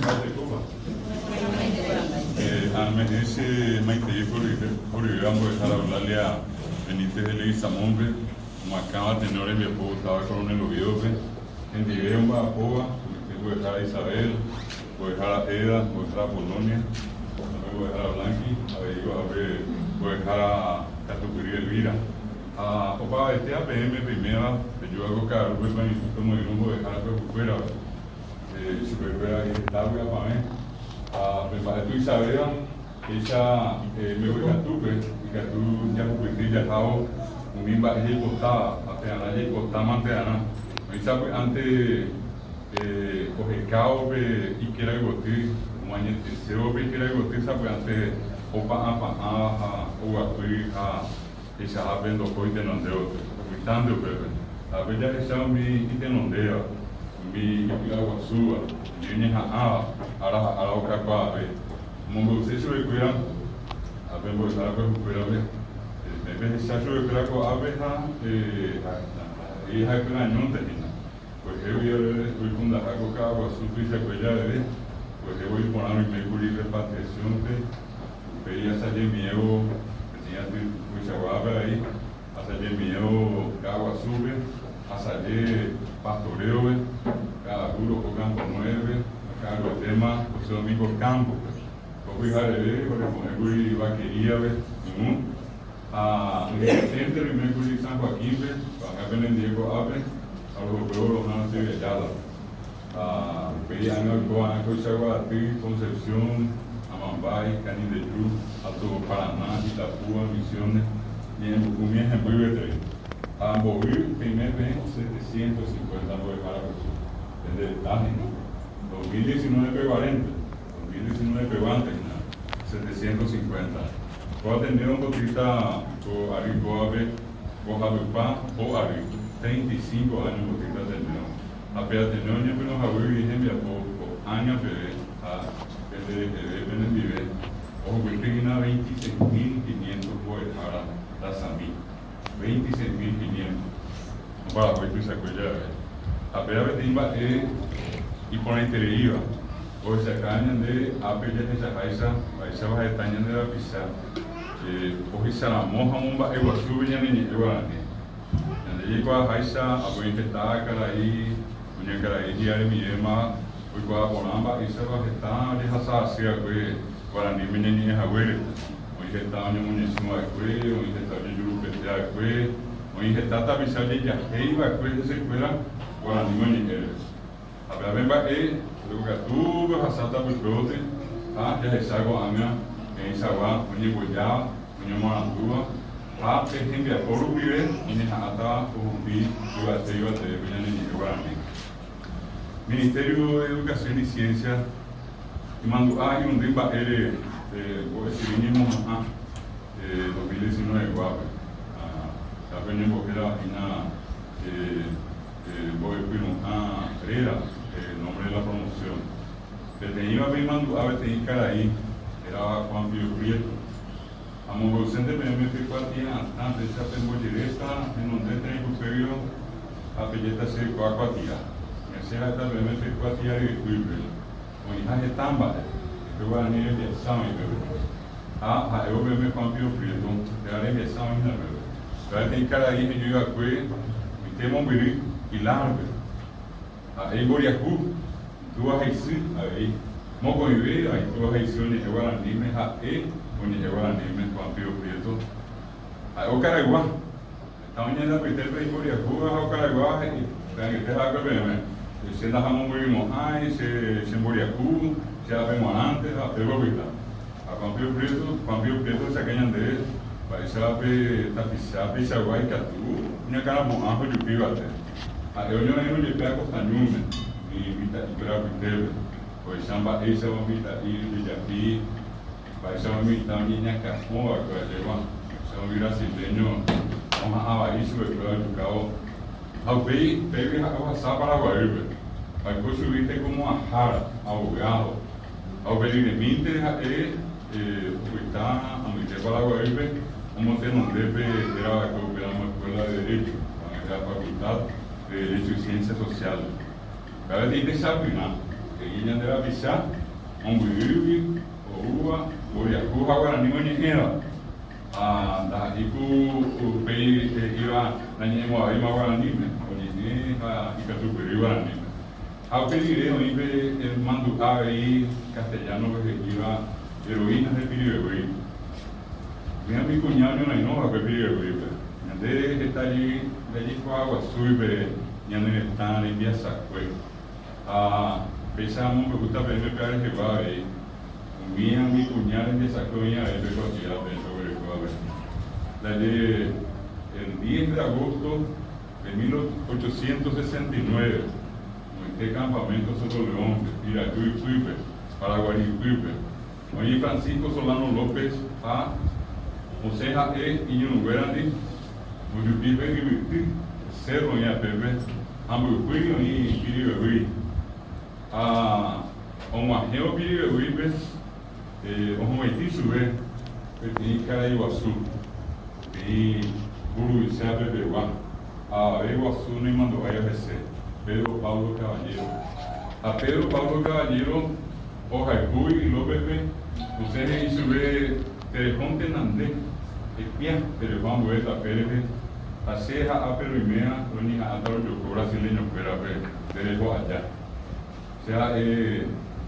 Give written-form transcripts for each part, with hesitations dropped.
Mba'etekópa? Ame'ẽ che maitei poryvéva mbo'ehára Eulalia Benítez de Leguizamón-pe, omoakãva Ateneo rembiapo táva Coronel Oviedo-pe, hendive omba'apóva, komite mbo'ehára Isabel, mbo'ehára Eda, mbo'ehára Polonia, ha mbo'ehára Blanqui, avei ko'ápe mbo'ehára katupyry Elvira. Ha opavavetéva peẽme peiméva pejúva ko ka'arúpe pemoirũ mbo'ehára pyahukuérape, chupekuéra heta vy'apavẽ ha pe mba'e tuichavéva péicha mbeguekatúpe ikatu jahupyty jahávo umi mba'e jaipotáva ha pearã jaipotámante arã. Oĩ sapy'ánte ohekávo pe ikerayvoty, omoañetesévo pe ikerayvoty sapy'ánte opa'ãpa'ãva ha oguapy ha Hechahápe ndohói tenondévope, opytánte upépe. Ha pe jahecha umi itenondéva, umi ipy'aguasúva, umi oñeha'ãva ára ha ára okakuaave. Omombe'use chupekuéra ha pe mbo'ehára pyahukuérape, Peẽ pehecha chupekuéra ko'ápe ha ndaha'éi ha'ekuéra añónte hína. Kuehe guive oikundaha ko ka'aguasu tuichakue javeve, kuehe voi porã roimékuri repatriación-pe, Upéi asajemiévo peteĩ aty tuichaguápe avei, asajemiévo Ka'aguasúpe, asaje Pastoréope, ka'aru roho Campo Nuévepe ha ka'aruetéma José Domingo Campo-pe. Ko pyhareve orepo'ẽkuri Vaqueríape, irũ, ha yvyraténte roimékuri San Joaquín-pe, ko'ág̃a penendie ko'ápe ha rohokuévo roha'arõ Sirvialládape. Ha upéi ág̃a oiko va'erã koichagua aty, Concepción, Amambay, Canindeyú, Alto Paraná, Itapúa, Misiones, Ñe'ẽmbuku miehemby gueteri. Ha mbovy peime peẽ 750 mbo'ehára guive. Pende reta hína. 2019 peguarénte, 2019 peguánte hína, 750. Ko Ateneo ombotýta ko ary kóvape mbohapypa po ary, 35 áño ombotýta Ateneo. Ha pe Ateneo oñepyrũ haguégui hembiapo ko'ág̃a peve ha pende reheve penendive, ohupyty hína veintiseis mil quinientos mbo'ehára rasami. 26 500. Omba'apo ituichakue jave. Ha péva peteĩ mba'e iporãitereíva, ohechaka ñande ápe jahechaháicha mba'éichapa heta ñande rapicha ohecharamo ha omomba'eguasúpe ñane ñe'ẽ guarani. Ñande jaikuaaháicha avei heta karai, kuñakarai hi'aremivéma oikuaa porã mba'éichapa heta ojehasa asy va'ekue guaraníme ñañe'ẽ haguére. Oĩ heta oñemoñesũ va'ekue, oĩ heta ojejurupete va'ekue, oĩ heta tapicha ojejahéi va'ekue hesekuéra guaraníme oñe'ẽre. Ha pe ave mba'e rekokatu pehasáta pypévote ha jahecha ko'ág̃a peẽichagua oñembojáva, oñemoarandúva ha pe hembiapo rupive oñeha'ãtava ohupi yvate yvatevépe ñane ñe'ẽ guarani. Ministerio de Educación y Ciencia imandu'a irundy mba'ére mbo'esyry ñemoha'ã 2019 guápe. Ha pe oñembohérava hína Mbo'epyrũ'ã réra, nombre de la promoción. Peteĩvape imandu'a peteĩ karai hérava Juan Pío Prieto. Amombe'usénte peẽme pe kuatia'atã péicha pembojeréta henonde térã ipypéguio ha pejéta che kua kuatia. Ñasẽ ha'éta peẽme pe kuatia ryepýpe oĩha heta mba'e, pe guarani rembiasa oĩ peve. Ha ha'évo peẽme Juan Pío Prieto, péva rembiasa oĩ hína peve. Péva peteĩ karai heñói va'ekue oite mombyry Pilar-pe. Ha'e imboriahu, itúva ha isy avei. Mokõivéva itúva ha isy oñe'ẽ guaraníme, ha'e oñe'ẽ guaraníme Juan Pío Prieto. Ha'e okaraygua. Heta oñe'ẽndapytépe imboriahúva ha okarayguáva he'i, Pe angete ha'épe peẽme, che ndahamombyrymo'ãi, che chemboriahu, che ápe g̃uarãnte ha péva opyta. Ha Juan Pío Prieto, Juan Pío Prieto ohechake ñandéve mba'éichapa pe tapicha peichagua ikatu oñakãrapu'ã ojupi yvate. Ha'e oñorairõ jepe Acosta Ñúme, umi mitã'ikuéra apytépe, ohecha mba'éichapa umi mitã'i ojejapi, mba'éichapa umi mitã oñeñakãsõ va'ekue ajégua, mba'éichapa umi brasileño oha'ã vai chupekuéra ojukávo. Ha upéi pégui ha'e ohasa Paraguaýpe, oiko chugui tekomo'ãhára, abogado. Ha upe riremínte ha'e opyta amoite Paraguaýpe omotenonde pe héra va'ekue upéramo Escuela de Derecho, ko'ág̃a héra Facultad de Derecho y Ciencias Sociales. Upéva peteĩ techapyrã. He'i ñande rapicha mombyrýgui oúva mboriahu ha guarani oñe'ẽva. Ha ndaha'éi ku upéi he'íva nañe'ẽmo'ãvéima guaraníme, oñe'ẽ ha ikatupyry guaraníme. Ha upe rire oĩ pe mandu'a avei castellano-pe he'íva heroínas de Piribebuy. Umi umi kuña oñorairõ va'ekue Piribebuy-pe. Ñande heta jey ndajaikuaaguasúi pe ñane retã rembiasakue. Ha péicha amombe'úta peẽme pe arehegua avei, umi umi kuña rembiasakue oĩ avei pe kuatia peẽ peguerekóvape. Ndaje el diez de agosto de 1869, oike campamento Soto León-pe, Piraju ypýpe, Paraguari ypýpe, oĩ Francisco Solano López ha osẽ ha'e iñirũnguérandi ojupi pe yvyty cerro oĩ apépe ha mboypýri oĩ Piribebuy. Ha og̃uahẽvo Piribebuýpe ohuvaitĩ chupe peteĩ karai guasu, peteĩ mburuvicha pepegua, ha avave guasu noimandu'áiva hese, Pedro Pablo Caballero. Ha Pedro Pablo Caballero Ohayhúgui Lópezpe, osẽ he'i chupe terehónte nande, epia, tereho ambue tape rehe, ha che ha ápe roiméva roñeha'ãta rojoko brasileñokuérape tereho aja. Che ha'e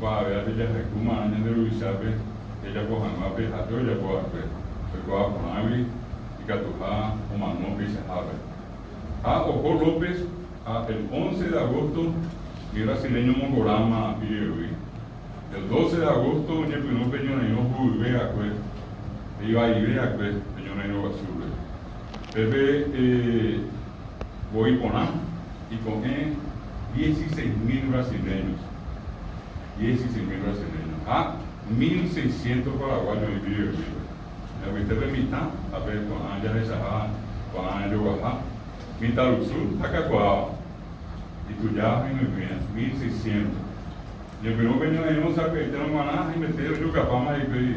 kuaavéva pe jahayhu marã ñande ruvichápe jajapo hag̃ua pe ha'e ojapo va'ekue, oikuaa porãgui ikatuha omano peichahápe. Ha oho López ha el once de agosto umi brasileño omongoráma Pirigui. El doce de agosto oñepyrũ pe ñorairõ huguyve akue, ivaive akue pe ñorairõ guasúpe. Pépe voi porã iko'ẽ dieciséis mil brasileños, dieciséis mil brasileños ha mil seiscientos paraguayos oĩ Piriguípe. Ñapytépe mitã ha pe ko'ã jahechaha ko'ã joguaha mitãrusu ha kakuaáva ituja ha heñoivéva, 1600. Ñepyrũ pe ñorairõ sapy'aitérõ g̃uarã haimete ojukapáma hikuái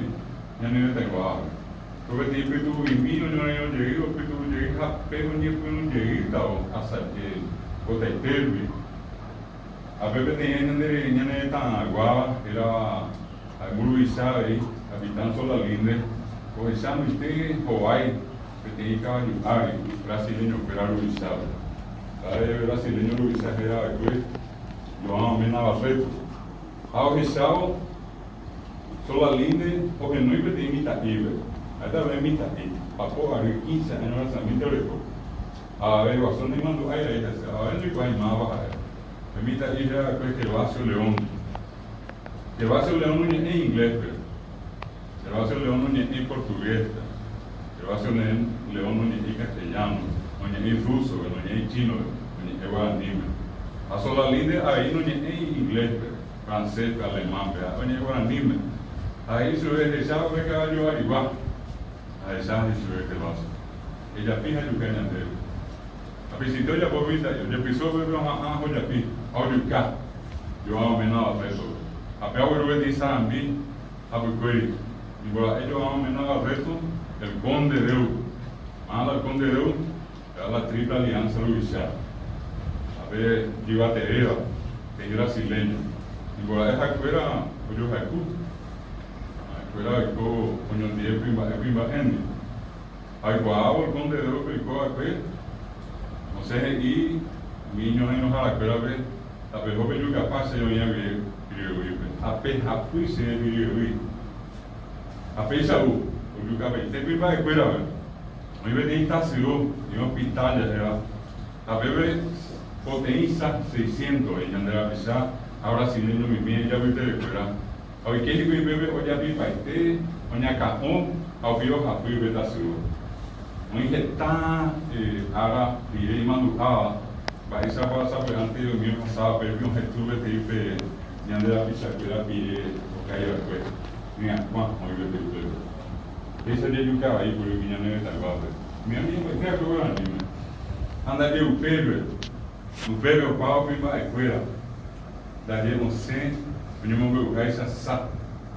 ñane retãyguávape. Ko peteĩ pytu'u'imi oñorairõ jey opytu'u jey ha pe oñepyrũ jeýtavo asaje potaitégui. Ha pe peteĩ ñane retãyguáva hérava Ha'e mburuvicha avei, Capitán Solalinde, ohecha mbyte hovái peteĩ kavaju ári brasileño-kuéra ruvichápe. Ha'e brasileño ruvicha héra va'ekue João Mena Barreto. Ha ohechávo, Solalinde ohenói peteĩ mitã'ípe, ha'éta peẽ mitã'i, papo ary quince año rasamínte oreko. Ha avei guasu naimandu'ái rei hese, avave ndoikuaái máva ha'e. Pe mitã'i héra va'ekue Gervasio León. Gervasio León oñe'ẽ inglés-pe. Gervasio León oñe'ẽ portugués-pe. Gervasio León oñe'ẽ castellano, oñe'ẽ ruso-pe, noñe'ẽi chino-pe, oñe'ẽ guaraníme. Ha Solalinde avei noñe'ẽi inglés-pe, francés-pe, alemán-pe, ha'e oñe'ẽ guaraníme. Ha he'i chupe, Ehecha upe kavaju arigua. Ahecha, he'i chupe Gervasio. Ejapi ha ejuka ñandéve. Ha pisite ojapo mitã'i, ojepyso upépe oha'ã ojapi ha ojuka. João Mena Barreto-pe. Ha pe agueru peteĩ sarambi hapykuéri. Nimbora'e João Mena Barreto, el Conde d'Eu. Máva la el Conde d'Eu? Péva la Triple Alianza ruvicha. Ha pe jyvatevéva, peteĩ brasileño. Nimbora'e ha'ekuéra ojohayhu. Ha'ekuéra oiko oñondive kuimba'e kuimba'éndi. Ha oikuaávo el Conde d'Eu-pe oiko va'ekue, osẽ he'i umi iñorairõharakuérape, Tapeho pejukapa che oĩ aguie Piribebuýpe, ha pehapy che Piribebuy. Ha péicha ou, ojukapaite kuimba'ekuérape. Oĩ peteĩ tasyo, oĩ hospital jahéva, ha pépe poteĩsa seiscientos oĩ ñande rapicha ha brasileño mimi ijapytevekuéra. Ha oike hikuái upépe ojapipaite, oñakã'o ha upéi ohapy pe tasyo. Oĩ heta ára rire imandu'áva mba'éichapa sapy'ánte umi ohasáva pérupi ohetũ peteĩ pe ñande rapichakuéra pire okái va'ekue ryakuã oĩ peteĩ upépe. Péicha jajuka vai kuri umi ñane retãyguápe. Umi oñembo'ete va'ekue guaraníme. Ha ndaje upépe, upépe opáva kuimba'ekuéra. Ndaje osẽ oñemombe'uháicha sa,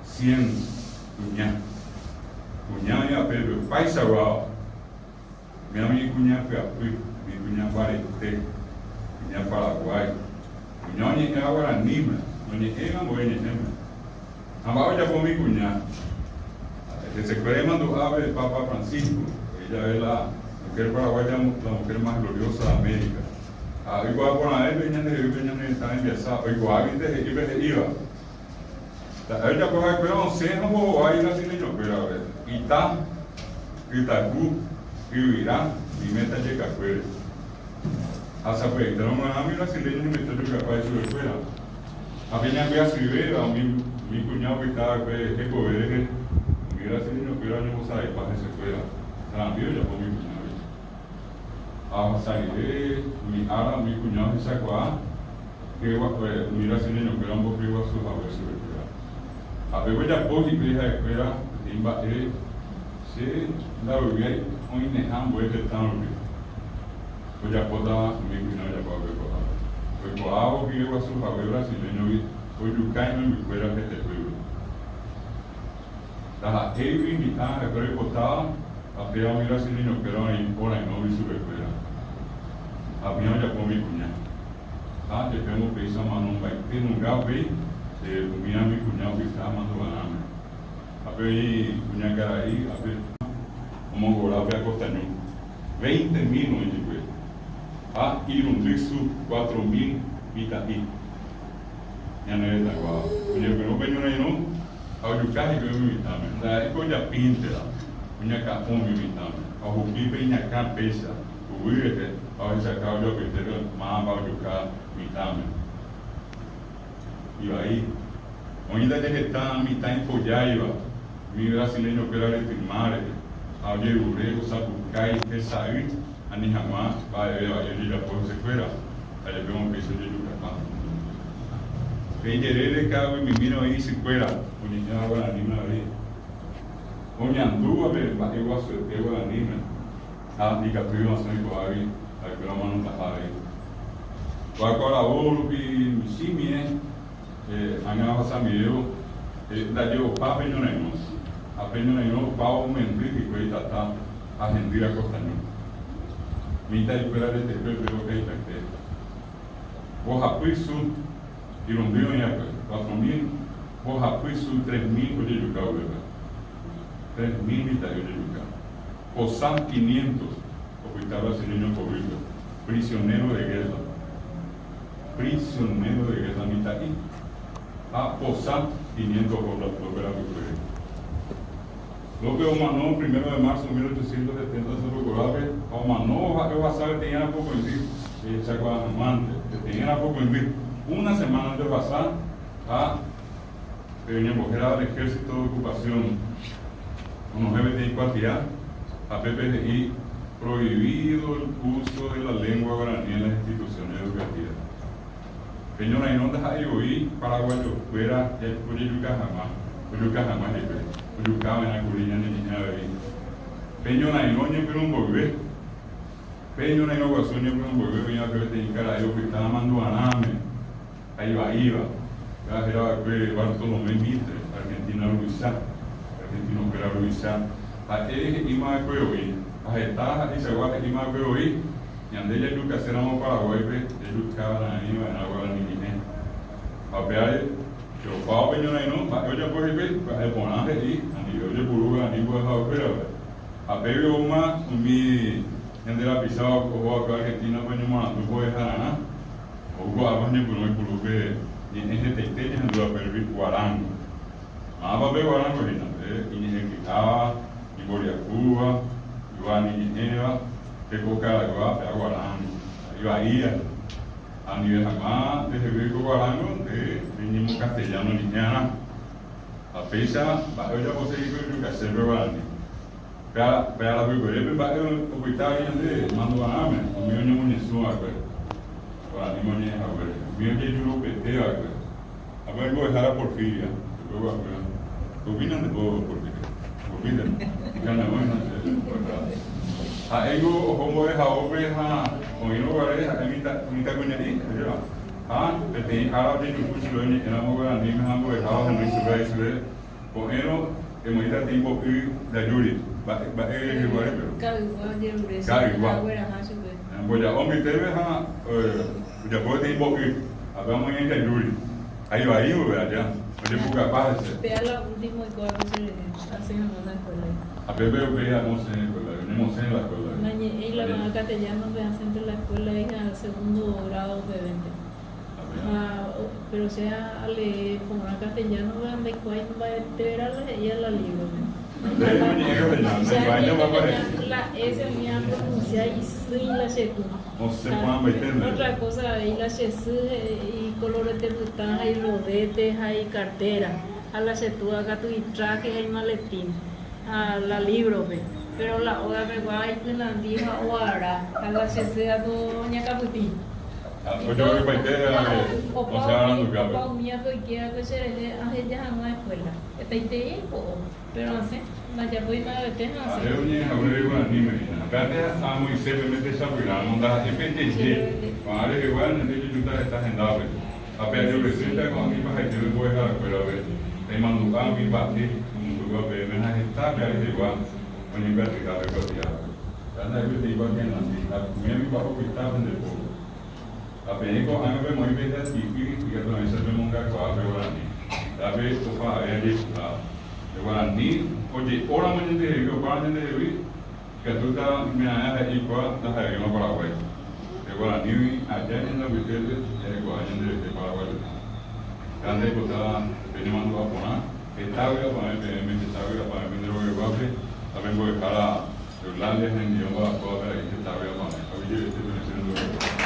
cien, kuña. Kuña oĩ apépe opaichaguáva. Umi umi kuña pyapy, umi kuña mbarete, kuña paraguái, kuña oñe'ẽva guaraníme. Oñe'ẽva ambue ñe'ẽme. Ha mba'e ojapo umi kuña? Hesekuéra imandu'a pe Papa Francisco, he'i jave la mujer paraguaya la mujer más gloriosa de América. Ha oikuaa porãve pe ñandehegui pe ñane retã rembiasa, oikuaáguinte he'i pe he'íva. Ha'e ojapo ha'ekuéra osẽ ha ombohovái brasileñokuérape, ita, ytaku, yvyra, iméta jekakuére. Ha sapy'aitérõ g̃uarã umi brasileño hembiapo ojukapa ichupekuéra. Ha pe ñambyasyvéva umi umi kuña opyta va'ekue hekove rehe, umi brasileñokuéra oñembosaraipa hesekuéra, sarambi ojapo umi kuñágui. Ha ohasa rire umi ára umi kuña ohechakuaa umi brasileñokuéra ombohyeguasu hague chupekuéra. Ha pe ojapo hikuái ha'ekuéra peteĩ mba'e che ndavy'ái oĩneha ambue tetã rupi, ojapótava umi kuña ojapo va'ekue ko'ápe. Oikuaávo hyeguasu hague brasileñogui ojuka imembykuéra hetepýpe. Ndaha'éigui mitã ha'ekuéra oipotáva ha péva umi brasileñokuéra oĩ orairõgui chupekuéra. Ha upéva ojapo umi kuña. Ha jepémo upéicha omanombaite nunga upéi, umíva umi kuña opyta mandu'arãme. Ha pe oĩ kuñakarai ápe omongora pe Acosta ñu. 20 mil oĩ hikuái. Ha irundy su 4000 mitã'i. Ñane retãguáva. Oñepyrũ pe ñorairõ ha ojuka hikuái umi mitãme. Ndaha'éiko ojapínteva, oñakã'o umi mitãme ha ohupi pe iñakã péicha huguy rehe ha ohechauka ojoapytépe mávapa ojuka mitãme. Ivai. Oĩ ndaje heta mitã ipojáiva umi brasileño-kuéra retyma rehe ha ojerure osapukái hesay ani hag̃ua mba'eve vai ojejapo hesekuéra. Ha jepe upéicha ojejukapa. Pe ijerére ka'aguymimíre oĩ isykuéra, oñe'ẽva guaraníme avei. Oñandúva pe mba'e guasuete guaraníme ha ndikatúiva osẽ oikuaágui ha'ekuéra omanotaha avei. Kua ko aravo rupi michĩmie ág̃a ohasamivévo ndaje opa pe ñorairõ. Ha pe ñorairõ opávo omendy hikuái tata ha hendy Acosta Ñu. Mitã'ikuéra retekue upéva okaitaite. 4 su irundy oĩ va'ekue, 4000, 4 su 3000 ojejuka upépe. 3000 mitã'i ojejuka. Posa 500 opyta brasileño poguýpe, prisionero de guerra. Prisionero de guerra mitã'i ha posa 500 oho López rapykuere. López omano primero de marzo 1870 Cerro Corápe ha omano ha'e ohasa peteĩ arapokõindy, ehechakuaa hag̃uánte, peteĩ arapokõindy, una semana nte ohasa ha pe oñembohéra al ejército de ocupación onohẽ peteĩ kuatia ha pépe he'i prohibido el uso de la lengua guaraní en las instituciones educativas. Pe ñorairõ ndaha'éi voi paraguayokuéra ojejuka hag̃ua, ojuka hag̃ua jepe, ojukava'erã kuri ñane ñe'ẽ avei. Pe ñorairõ oñepyrũ mboyve, pe ñorairõ guasu oñepyrũ mboyve oĩva'ekue peteĩ karai opyta mandu'arãme ha ivaíva, péva héra va'ekue Bartolomé Mitre, Argentina ruvicha, argentinokuéra ruvicha. Ha'e he'ímava'ekue voi, ha heta ha'eichagua he'ímava'ekue voi, ñande jajukaséramo Paraguáipe jajukava'erã guarani ñe'ẽ. Ha upévare, che opávo pe ñorairõ, mba'e ojapo hikuái, pya'e porã he'i anive ojepuru guarani mbo'ehaokuérape. Ha pévi oúma umi ñande rapicha ohova'ekue Argentina-pe oñemoarandu mbo'ehararã, ou ko'ápe oñepyrũ oipuru pe ñe'ẽ hetaite ñahendúva pérupi guarango. Mávapa pe guarango hína? Pe iñe'ẽky'áva, imboriahúva, guarani ñe'ẽva, hekokaraygua pe aguarango. Ivaíva. Anive hag̃ua ndehegui ko guarango nde reñemocastellano ñe'ẽarã. Ha péicha mba'e ojapose hikuái ojukase pe guarani. Pe arapykuerépe mba'e opyta avei ñande mandu'arãme umi oñemoñesũ va'ekue guaraníme oñe'ẽ haguére, umi ojejurupete va'ekue. Ha pe mbo'ehára Porfiria, upe oguapýva. Opi ñande po Porfiria. Opíntema. Ikane'õ hína che mbo'ehára. Ha'éngo oho mbo'ehaópe ha oĩrõ guare ha'e mitãkuña'i, ajépa. Ha peteĩ ára ojejuhu chupe oñe'ẽramo guaraníme ha mbo'ehára ohenói chupe ha ichupe ko'ẽrõ emoĩta peteĩ mbo'y ndajúri. Mba'e mba'e reheguare péva? Ka'ygua ojerure chupe Ka'ygua. ha ogueraha chupe. Mboja'o mbytépe ha ojapo peteĩ mbo'y ha péva omoĩ ndajúri. Ha ivai upe aja, ojepukapa hese. Péa la último oikóva che rehe, asẽ hag̃ua la escuela-gui. Ha pépe upéi amosẽ escuela-gui, oñemosẽ la escuela-gui. Nañe'ẽi la ko'ã castellano-pe asẽnte la escuela-gui ha segundo grado pevénte. Ha pero che alee porã castellano-pe ha ndaikuaái mba'etéra la he'íva la libro-pe. Che añe'ẽ castellano la S umi apronuncia isỹi la che kũ. Osẽ porãmbaite ndéve. Otra cosa avei la che sy ikolorete pytã ha irodete ha ikartéra, ha la che túa katu itraje ha imaletín ha la libro-pe. Pero la óga pegua ipynandi ha oara ha la che sy katu oñakãpytĩ. Ojoavypaite osẽ arandukápe. Opa umíape oike va'ekue che rehe aheja hag̃ua escuela. Hetaiterei aipo'o. Péro asẽ, ndajapói mba'evete ha asẽ. Ha'e oñe'ẽ haguére guaraníme hína. Péate ha Moisés peme techapyrãramo ndaha'éi pe jeje. Ko'ã rehegua ñande jejúta heta hendápe. Ha pe ajoresýta ko'ã ipahaiteve mbo'eharakuérape, taimandu'a umi mba'e omombe'úva peẽme ha heta pe rehegua oñembyatyhápe kuatiápe. Péa ndaha'éi peteĩ kuatia nandi, ha umi mba'e opyta pende pópe. Ha peẽ ko'ág̃a pemoĩ pe jati'y ikatu hag̃uáicha pemongakuaa pe guarani. Péape opavave ajeikuaa. Pe guarani oje'óramo ñandehegui, opáramo ñandehegui, ikatúta ime'ã'ã he'i kóa ndaha'evéima Paraguái. Pe guaranígui aja ñande apytépe ja'ekuaa ñanderehe Paraguái retã. Péa ndaipota penemandu'a porã, heta vy'apavẽ peẽme, heta vy'apavẽ pende rogaguápe ha pembo'ehára Eulalia hendive omba'apóvape avei heta vy'apavẽ. Aguyjevete pene che rendu'akuéra.